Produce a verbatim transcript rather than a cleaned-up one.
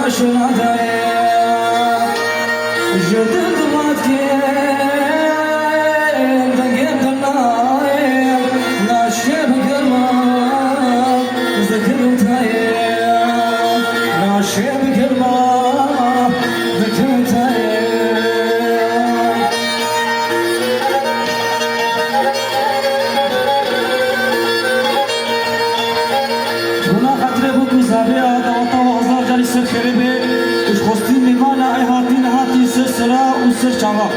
Şuna daye, ji dil dimat ke, dengê dil nayê, naşê bi germa, zikir û tayê, naşê bi germa, zikir û tayê. Bûna xatirê bû ku zarê a daweta we hezar carî ser xêrê bê û ji xwestî mêvana ey hatî nehatî ser sera û ser çava.